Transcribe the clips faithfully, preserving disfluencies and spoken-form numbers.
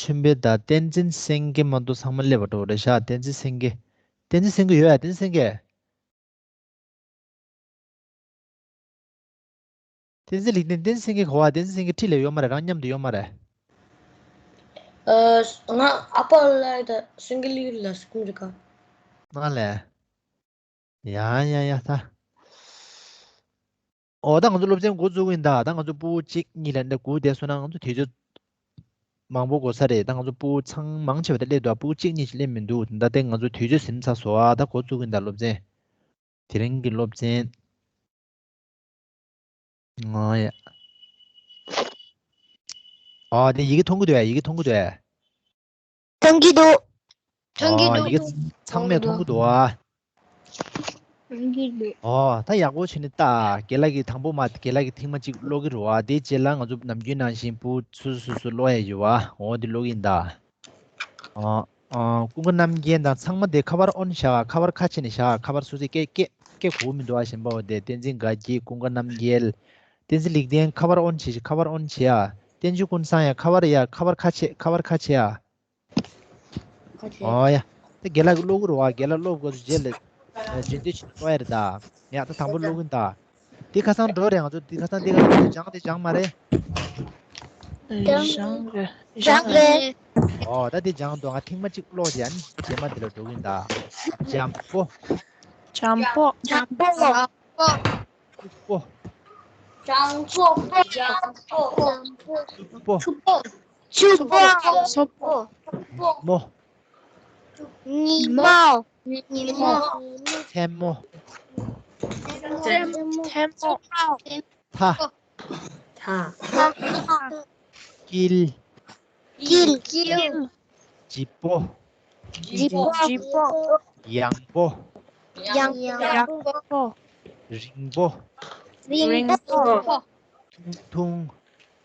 ཆོས་འཕེལ་དང་བསྟན་འཛིན་སེང་གེ་མ་གཏོགས་ཚང་མ་སླེབས་པ་འགྲོ་རེད་ཤག་བསྟན་འཛིན་སེང་གེ། བསྟན་འཛིན་སེང་གེ་ཡོད་ཡ། བསྟན་འཛིན་སེང་གེ། བསྟན་འཛིན་ལེགས་ལྡན། བསྟན་འཛིན་སེང་གེ་ག་བ། བསྟན་འཛིན་སེང་གེ་འཁྲིས་ལ་ཡོད་མ་རེད། རང་མཉམ་དུ་ཡོད་མ་རེད། ཨ། ང་ཨ་ཕ་ལ་ཡོད་ད། སེང་གེ་ལི་ལ་སྐུང་རི་ཀ། ང་ལས། ཡ་ཡ་ཡ་ད། ཨོ་ད་ང་ཚོ་སློབ་ཚན་འགོ་བཙུགས་ཡིན་ད། ད་ང་ཚོ་ཕྲུ་གུ་གཅིག་གཉིས་ལ་འདི་སྒུག་བསྡད་སོང་ན་ང་ཚོ་དུས་ཚོད་མང་པོ་འགོར་ས་རེད། ད་ང་ཚོ་ཕྲུ་གུ་ཚང་མང་ཆེ་བ་ད་སླེབས་འདུག་ཕྲུ་གུ་གཅིག་གཉིས་ཤིག་སླེབས་མི་འདུག་ད་ལྟ་ང་ཚོ་དུས་ཚོད་ཟིན་ཚར་སོང་ཨ། ད་འགོ་བཙུགས་ཡིན་ད་སློབ་ཚན། དེ་རིང་གི་སློབ་ཚན། ཨ་ཡ། ཨ་དེ་ཡི་གེ་མཐོང་གི་འདུག་ཨ། ཡི་གེ་མཐོང་གི་འདུག་ཨ། མཐོང་གི་འདུག་མཐོང་གི་འདུག་ཨ་ཡི་གེ་ཚང་མས་མཐོང་གི་འདུག་ཨ། མཐོང་གི་འདུག་ཨོ་ད་ཡག་པོ་བྱས་ནས་ལྟ། རྒན་ལགས་ཀྱིས་དང་པོ་མ། རྒན་ལགས་ཀྱིས་ཐེངས་མ་གཅིག་ཀློག་གི་རེད་བ། དེའི་རྗེས་ལ་ང་ཚོ་ནམ་རྒྱུན་ནང་བཞིན་ཕྲུ་གུ་སོ་སོ་སོ་སོ་ཀློག་ཡ་ཡོད་བ། འོ་དེ་ཀློག་གི་ཡིན་ད། ཨ་ཨ་ཀུན་དགའ་རྣམ་རྒྱལ་དང་ཚང་མ་དེ་ཁ་པར་ཨོན་བཞག་ཁ་པར་ཁ་ཕྱེ་ནས་བཞག་ཁ་པར་སོ་སོས་སྐད་སྐད་སྐད་གོ་གི་མི་འདུག་ཨ། གཞན་པ་འོ་དེ་བསྟན་འཛིན་དགའ་སྐྱིད། ཀུན་དགའ་རྣམ་རྒྱལ། བསྟན་འཛིན་ལེགས་ལྡན་ཁ་པར་ཨོན་བྱེད། ཁ་པར་ཨོན་བྱེད་ཨ། བསྟན་ཆོས་ཀུན་བཟང་ཡ་ཁ་པར་ཡ་ཁ་པར་ཁ་ཕྱེ། ཁ་པར་ཁ་ཕྱེ་ཨ། ཁ་ཕྱེ། ཨོ་ཡ། དེ་རྒན་ལགས་ཀྱིས་ཀློག་གི་རེད་བ། རྒན་ལགས་ཀློག་དགོས་རྗེས་ལ་རྗེས་ཟློས་བྱེད་ཀློག་ཡ་རེད་ད། ཡ་ད་དང་པོ་ཀློག་གིན་ད། དེ་ཁ་སང་འགྲོ་རེད། ང་ཚོ་དེ་ཁ་སང་དེ་ཁ་སང་སྦྱངས་དེ་སྦྱངས་མ་རེད། སྦྱངས་རེད། སྦྱངས་རེད། ཨོ་ད་དེ་སྦྱངས་འདུག་ང་ཐེངས་མ་གཅིག་ཀློག་རྗེས་ཨ་ནི་རྗེས་མ་དེ་ལ་འགྲོ་གིན་ད། འཇམ་པོ། འཇམ་པོ། འཇམ་པོ། ཕྱུག་པོ། ཕྱུག་པོ། ཕྱུག་པོ། ཕྱུག་པོ། ཕྱུག་པོ། ཉིན་མོ། ཉིན་མོ། ཉིན་མོ། མཚན་མོ། མཚན་མོ། མཚན་མོ། མཐའ། མཐའ། དཀྱིལ། དཀྱིལ། དཀྱིལ། ལྗིད་པོ། ལྗིད་པོ། ལྗིད་པོ། ཡང་པོ། ཡང་ཡང་པོ། རིང་པོ། རིང་པོ། ཐུང་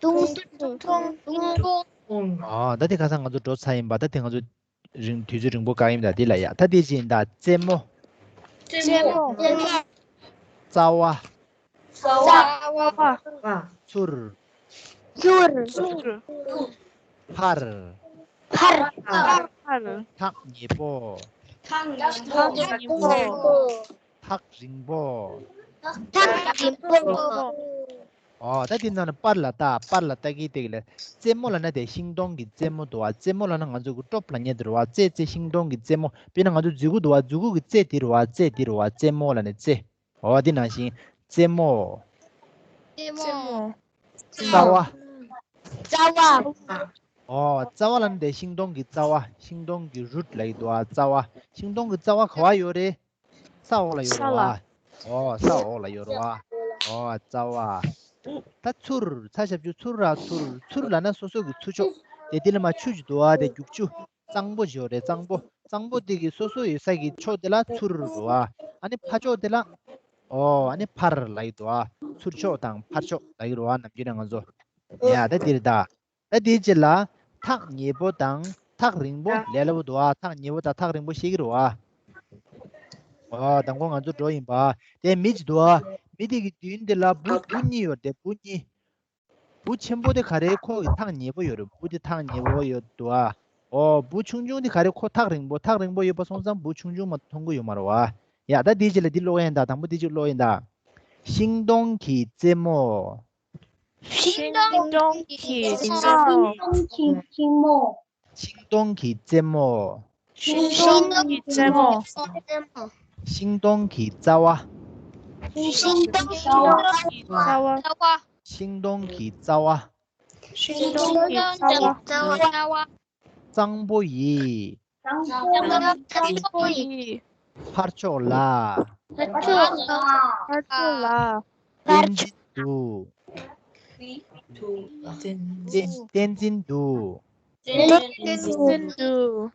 ཐུང་། ཐུང་ཐུང་། ཐུང་ཐུང་། ཨ་ད་དེ་ཁ་སང་ང་ཚོ་འགྲོ་ཚར་ཡིན་པ། ད་དེ་ང་ཚོ་རིང་དུས་ཚོད་རིང་པོ་བཀག་ཡིན་ད་དེ་ལ་ཡ། ད་དེ་ཅི་ཡིན་ད། རྩེད་མོ། རྩེད་མོ། རྩེད་མོ། རྩ་བ། རྩ་བ། ཚུར། ཚུར། ཚུར། ཕར། ཕར། ཕར། ཐག་ཉེ་པོ། ཐག་ཉེ་པོ། ཐག་རིང་པོ། ཐག་རིང་པོ། ཨོ་ད་དེ་ནང་ནས་པར་ལ་ལྟ། པར་ལ་ལྟ་གི་དེ་གི་ལ། རྩེད་མོ་ལབ་ན་དེ་ཤིང་སྡོང་གི་རྩེད་མོ་འདུག་བ། རྩེད་མོ་ལབ་ན་ང་ཚོ་གི་ཀྲོབ་ལབ་མཁན་དེ་རེད་བ། རྩེད་རྩེད་ཤིང་སྡོང་གི་རྩེད་མོ། དཔེར་ན་ང་ཚོ་མཛུ་གུ་འདུག་བ། མཛུ་གུ་གི་རྩེ་དེ་རེད་བ། རྩེ་དེ་རེད་བ། རྩེད་མོ་ལབ་ནས་རྩེ། ཨོ་དེ་ནང་བཞིན་རྩེད་མོ། རྩེད་མོ། རྩ་བ། རྩ་བ། ཨོ་རྩ་བ་ལབ་ན་དེ་ཤིང་སྡོང་གི་རྩ་བ། ཤིང་སྡོང་གི་རུཊ་ལབ་ཀྱི་འདུག་བ། རྩ་བ། ཤིང་སྡོང་གི་རྩ་བ་ག་བ་ཡོད་རེད། ས་འོག་ལ་ཡོད་རེད་བ། ཨོ་ས་འོག་ལ་ཡོད་རེད་བ། ཨོ་རྩ་བ། ད་ཚུར། ཚ་ཞབས་ཀྱུ་ཚུར་ར་ཚུར། ཚུར་ལབ་ན་སོ་སོ་གི་ཚུར་ཕྱོགས། དེ་དེ་ལ་མ་ཆུ་ཅིག་འདུག་བ། དེ་རྒྱུག་ཆུ། གཙང་པོ་ཅིག་ཡོད་རེད། གཙང་པོ། གཙང་པོ་དེ་གི་སོ་སོ་ཡོད་ས་གི་ཕྱོགས་དེ་ལ་ཚུར་རེད་བ། ཨ་ནི་ཕར་ཕྱོགས་དེ་ལ། ཨོ་ཨ་ནི་ཕར་ལབ་ཀྱི་འདུག་བ། ཚུར་ཕྱོགས་དང་ཕར་ཕྱོགས་ལབ་ཀྱི་རེད་བ། ནམ་རྒྱུན་ནས་ང་ཚོ། ཡ་ད་དེ་རེད་ད། ད་དེའི་རྗེས་ལ་ཐག་ཉེ་པོ་དང་ཐག་རིང་པོ་ལབ་སླ་པོ་འདུག་ཨ། ཐག་ཉེ་པོ་དང་ཐག་རིང་པོ་ཤེས་ཀྱི་རེད་བ། ཨོ་དང་པོ་ང་ཚོ་འགྲོ་ཡིན་པ། དེ་མི་ཅིག་འདུག་ཨ། མི་དེ་གི་མདུན་དེ་ལ་འབུ་འབུ་གཉིས་ཡོད་དེ། འབུ་གཉིས། འབུ་ཆེན་པོ་དེ་ག་རེ་ཁོ་གི་ཐག་ཉེ་པོ་ཡོད་རེད། འབུ་དེ་ཐག་ཉེ་པོ་ཡོད་འདུག་ཨ། ཨོ་འབུ་ཆུང་ཆུང་དེ་ག་རེ་ཁོ་ཐག་རིང་པོ། ཐག་རིང་པོ་ཡོད་པ་སོང་ཙང་འབུ་ཆུང་ཆུང་མ་མཐོང་གི་ཡོད་མ་རེད་བ། ཡ་ད་དེའི་རྗེས་ལ་འདི་ཀློག་ཡིན་ད། དང་པོ་འདི་ཅིག་ཀློག་ཡིན་ད། ཤིང་སྡོང་གི་རྩེད་མོ། ཤིང་སྡོང་གི་རྩེད་མོ། ཤིང་སྡོང་གི་རྩེད་མོ། ཤིང་སྡོང་གི་རྩེད་མོ། ཤིང་སྡོང་གི་རྩེད་མོ། ཤིང་སྡོང་གི་རྩ་བ། ཤིང་སྡོང་གི་རྩ་བ། ཤིང་སྡོང་གི་རྩ་བ། ཤིང་སྡོང་གི་རྩ་བ། གཙང་པོ་ཡི། གཙང་པོ་ཡི། ཕར་ཕྱོགས་ལ། ཕར་ཕྱོགས་ལ། བསྟན་འཛིན་འདུག་བསྟན་བསྟན་འཛིན་འདུག་བསྟན་འཛིན་འདུག་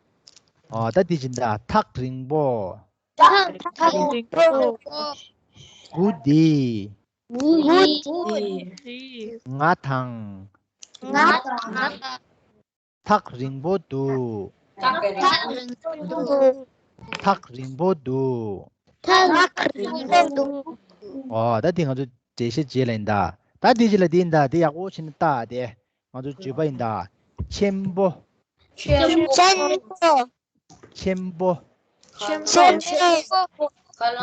ཨ་ད་དེ་བཞིན་ད་ཐག་རིང་པོ། ཐག་རིང་པོ། འབུ་འདི། འབུ་འདི། ང་དང་། ང་དང་། ཐག་རིང་པོ་འདུག་ཐག་རིང་པོ་འདུག་ཐག་རིང་པོ་འདུག་ཐག་རིང་པོ་འདུག་ཨོ་ད་དེ་ང་ཚོ་འགྲེལ་བཤད་བྱེད་ལ་ཡིན་ད། ད་དེ་ཅི་ལ་དེ་ཡིན་ད། དེ་ཡག་པོ་བྱས་ནས་ལྟ་དེ། ང་ཚོ་བརྗོད་པ་ཡིན་ད། ཆེན་པོ། ཆེན་པོ། ཆེན་པོ། ཆེན་པོ།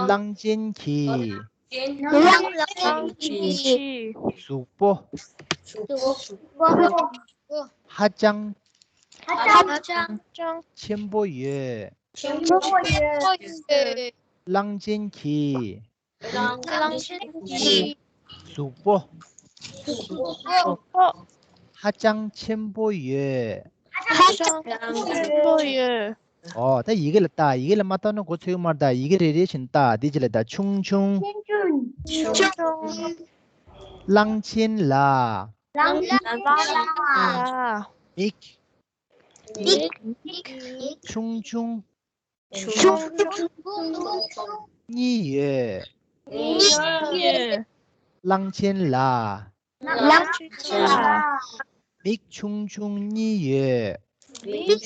གླང་ཆེན་གྱི། གླང་ཆེན་གྱི། གཟུགས་པོ། གཟུགས་པོ། ཧ་ཅང་། ཧ་ཅང་། ཆེན་པོ་ཡོད། ཆེན་པོ་ཡོད། གླང་ཆེན་གྱི། གླང་ཆེན་གྱི། གཟུགས་པོ། གཟུགས་པོ། ཧ་ཅང་ཆེན་པོ་ཡོད། ཧ་ཅང་ཆེན་པོ་ཡོད། ཨོ། ད་ཡི་གེ་ལ་ལྟ། ཡི་གེ་ལ་མ་ལྟ་ན་མགོ་ཚོས་ཀྱི་མ་རེད། ད་ཡི་གེ་རེ་རེ་བཞིན་ལྟ། འདི་ཅི་ལ་ལྟ། ཆུང་ཆུང་། ཆུང་ཆུང་། གླང་ཆེན་ལ། གླང་ཆེན་ལ། མིག་མིག་ཆུང་ཆུང་། ཆུང་ཆུང་། གཉིས་ཡོད། གཉིས་ཡོད། གླང་ཆེན་ལ། གླང་ཆེན་ལ། མིག་ཆུང་ཆུང་གཉིས་ཡོད། མིག་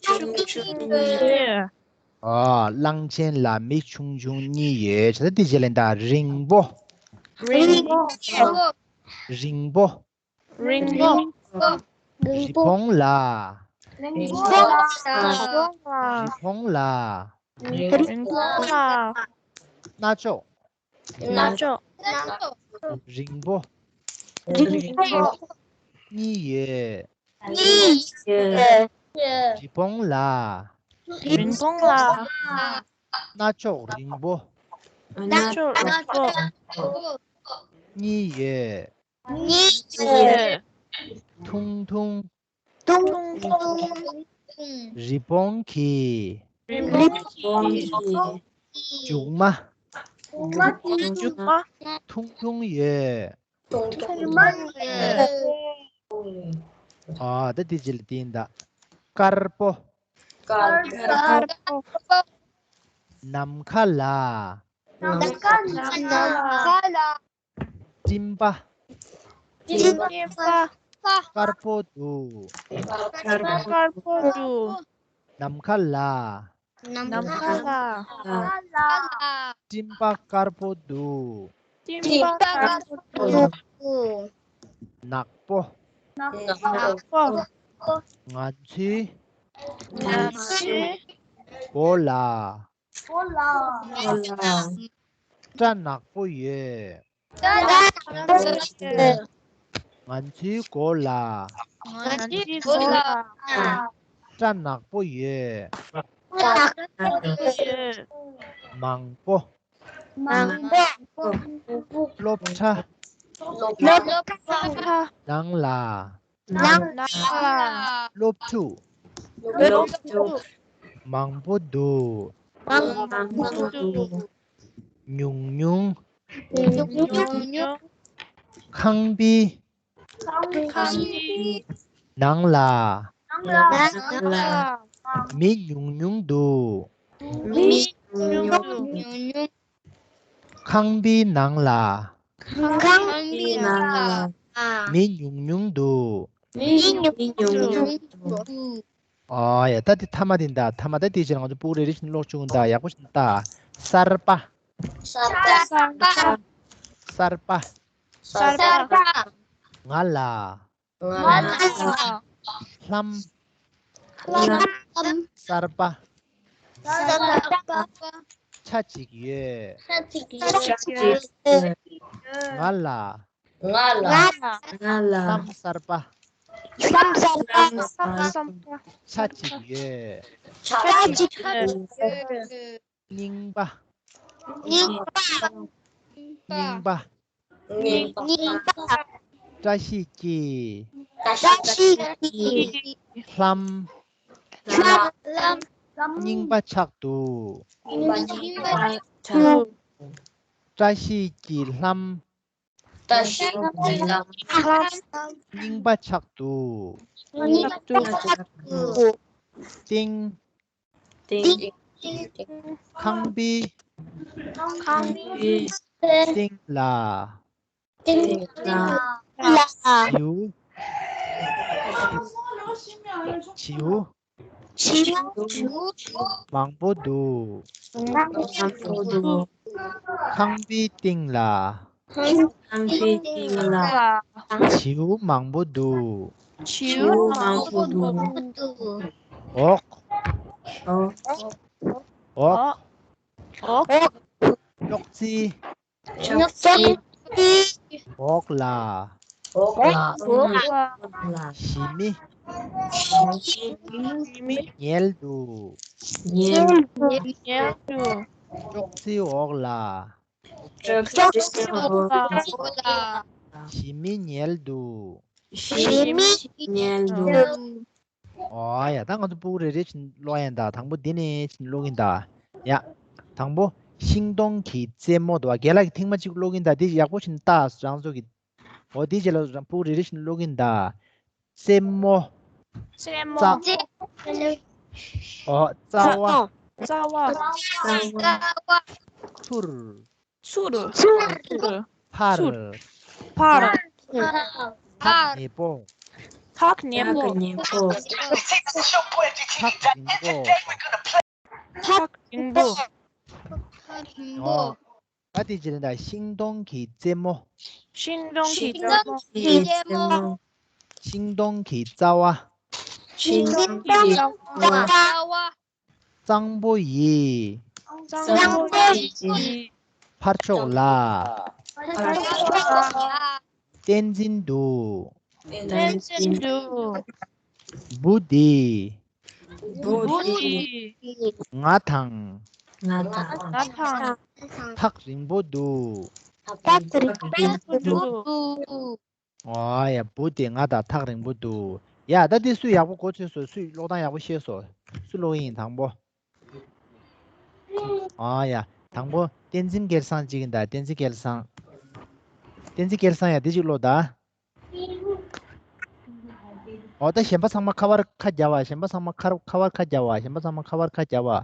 ཆུང་ཆུང་གཉིས་ཡོད། ཨ། གླང་ཆེན་ལ་མིག་ཆུང་ཆུང་གཉིས་ཡོད། བྱས་ཙང་འདི་རྗེས་ལ་ད། རིང་པོ། རིང་པོ། རིང་པོ། རིང་པོ། རི་བོང་ལ། རི་བོང་ལ། རི་བོང་ལ། རི་བོང་ལ། རྣ་ཅོག་རྣ་ཅོག་རིང་པོ། རིང་པོ། གཉིས་ཡོད། གཉིས་ཡོད། རི་བོང་ལ། རི་བོང་ལ། རྣ་ཅོག་རིང་པོ། རྣ་ཅོག་རིང་པོ། གཉིས་ཡོད། གཉིས་ཡོད། ཐུང་ཐུང་། ཐུང་ཐུང་། རི་བོང་གི། རི་བོང་གི། མཇུག་མ། མཇུག་མ། ཐུང་ཐུང་ཡོད། ཐུང་ཐུང་ཡོད། ཨ། ད་འདི་ཅི་ལ་བསྟན་ད། དཀར་པོ། དཀར་པོ། ནམ་མཁའ་ལ། ནམ་མཁའ་ལ། སྤྲིན་པ། སྤྲིན་པ། དཀར་པོ་འདུག་དཀར་པོ་འདུག་ནམ་མཁའ་ལ། ནམ་མཁའ་ལ། སྤྲིན་པ་དཀར་པོ་འདུག་སྤྲིན་པ་དཀར་པོ་འདུག་ནག་པོ། ནག་པོ། ང་ཚོའི། ང་ཚོའི། མགོ་ལ། སྐྲ་ནག་པོ་ཡོད། ང་ཚོའི་མགོ་ལ། སྐྲ་ནག་པོ་ཡོད། མང་པོ། སློབ་གྲྭ་ནང་ལ། སློབ་ཕྲུག་མང་པོ་འདུག་ཉུང་ཉུང་། ཁང་པའི་ནང་ལ། མི་ཉུང་ཉུང་འདུག་ཁང་པའི་ནང་ལ། ཁང་པའི་ནང་ལ། མི་ཉུང་ཉུང་འདུག་མི་ཉུང་ཉུང་འདུག་ཨ་ཡ། ད་དེ་ཐ་མ་དེ་འདྲ། ཐ་མ་ད་དེ་ཕྱིར་ང་ཚོ་ཕྲུ་གུ་རེ་རེ་བཞིན་ཀློག་བཅུག་ད། ཡག་པོ་ཞིག་ལྟ། གསར་པ། གསར་པ། གསར་པ། གསར་པ། ང་ལ། ང་ལ། ལྷམ། ལྷམ། གསར་པ། གསར་པ། ཆ་གཅིག་ཡོད། ཆ་གཅིག་ཡོད། ང་ལ། ང་ལ། ང་ལ། ལྷམ་གསར་པ། ལྷམ་གསར་པ། ལྷམ་གསར་པ། ཆ་གཅིག་ཡོད། ཆ་གཅིག་ཡོད། རྙིང་པ། རྙིང་པ། རྙིང་པ། རྙིང་པ། བཀྲ་ཤིས་ཀྱི། བཀྲ་ཤིས་ཀྱི། ལྷམ། ལྷམ། རྙིང་པ་ཆགས་འདུག་རྙིང་པ་ཆགས་འདུག་བཀྲ་ཤིས་ཀྱི་ལྷམ། བཀྲ་ཤིས་ཀྱི་ལྷམ། རྙིང་པ་ཆགས་འདུག་རྙིང་པ་ཆགས་འདུག་སྟེང་། སྟེང་། ཁང་པའི། ཁང་པའི། སྟེང་ལ། སྟེང་ལ། བྱིའུ། བྱིའུ། བྱིའུ། མང་པོ་འདུག་མང་པོ་འདུག་ཁང་པའི་སྟེང་ལ། ཁང་པའི་སྟེང་ལ། བྱིའུ་མང་པོ་འདུག་བྱིའུ་མང་པོ་འདུག་འོག་འོག་འོག་ཅོག་ཙེ། ཅོག་ཙེ། འོག་ལ། འོག་ལ། ཞི་མི། ཞི་མི། ཉལ་འདུག་ཉལ་འདུག་ཅོག་ཙེའི་འོག་ལ། ཅོག་ཙེའི་འོག་ལ། ཞི་མི་ཉལ་འདུག་ཞི་མི་ཉལ་འདུག་ཨོ་ཡ། ད་ང་ཚོ་སྤུ་གུ་རེ་རེ་བཞིན་ཀློག་ཡིན་ད། དང་པོ་འདི་ནས་བཞིན་ཀློག་གིན་ད། ཡ། དང་པོ། ཤིང་སྡོང་གི་རྩེ་མོ་འདུག་བ། རྒན་ལགས་ཀྱིས་ཐེངས་མ་གཅིག་ཀློག་གིན་ད། འདི་ཡག་པོ་བཞིན་ལྟ་རང་ཚོ་གི། འོ་འདི་རྗེས་ལ་སྤུ་གུ་རེ་རེ་བཞིན་ཀློག་གིན་ད། རྩེ་མོ། རྩེ་མོ། རྩ། རྩེ། འོ་རྩ་བ། རྩ་བ། རྩ་བ། ཚུར། ཚུར། ཚུར། ཕར། ཕར། ཕར། ཐག་ཉེ་པོ། ཐག་ཉེ་པོ། ཐག་ཉེ་པོ། ཐག་རིང་པོ། ཐག་རིང་པོ། ཐག་རིང་པོ། འོ། ད་དེ་ཅི་རེད་ད། ཤིང་སྡོང་གི་རྩེ་མོ། ཤིང་སྡོང་གི་རྩེ་མོ། ཤིང་སྡོང་གི་རྩ་བ། ཤིང་སྡོང་གི་རྩ་བ། རྩ་བ། གཙང་པོ་ཡི། གཙང་པོ་ཡི། ཕར་ཕྱོགས་ལ། ཕར་ཕྱོགས་ལ། བསྟན་འཛིན་འདུག་བསྟན་འཛིན་འདུག་བུ་འདི། བུ་འདི། ང་དང་། ང་དང་། ཐག་རིང་པོ་འདུག་ཐག་རིང་པོ་འདུག་ཨོ་ཡ། བུ་དེ་ང་དང་ཐག་རིང་པོ་འདུག་ཡ། ད་འདི་སུས་ཡག་པོ་གོ་ཚོད་སོང་། སུས་ཀློག་སྟངས་ཡག་པོ་ཤེས་སོང་། སུ་ཀློག་ཡིན་དང་པོ། ཨོ་ཡ། དང་པོ་བསྟན་འཛིན་སྐལ་བཟང་གཅིག་ཡིན་ད། བསྟན་འཛིན་སྐལ་བཟང་། བསྟན་འཛིན་སྐལ་བཟང་ཡ། འདི་གཅིག་ཀློག་ད། ཨོ་ད་གཞན་པ་ཚང་མ་ཁ་པར་ཁ་རྒྱབ་པ། གཞན་པ་ཚང་མ་ཁ་ཁ་པར་ཁ་རྒྱབ་པ། གཞན་པ་ཚང་མ་ཁ་པར་ཁ་རྒྱབ་པ།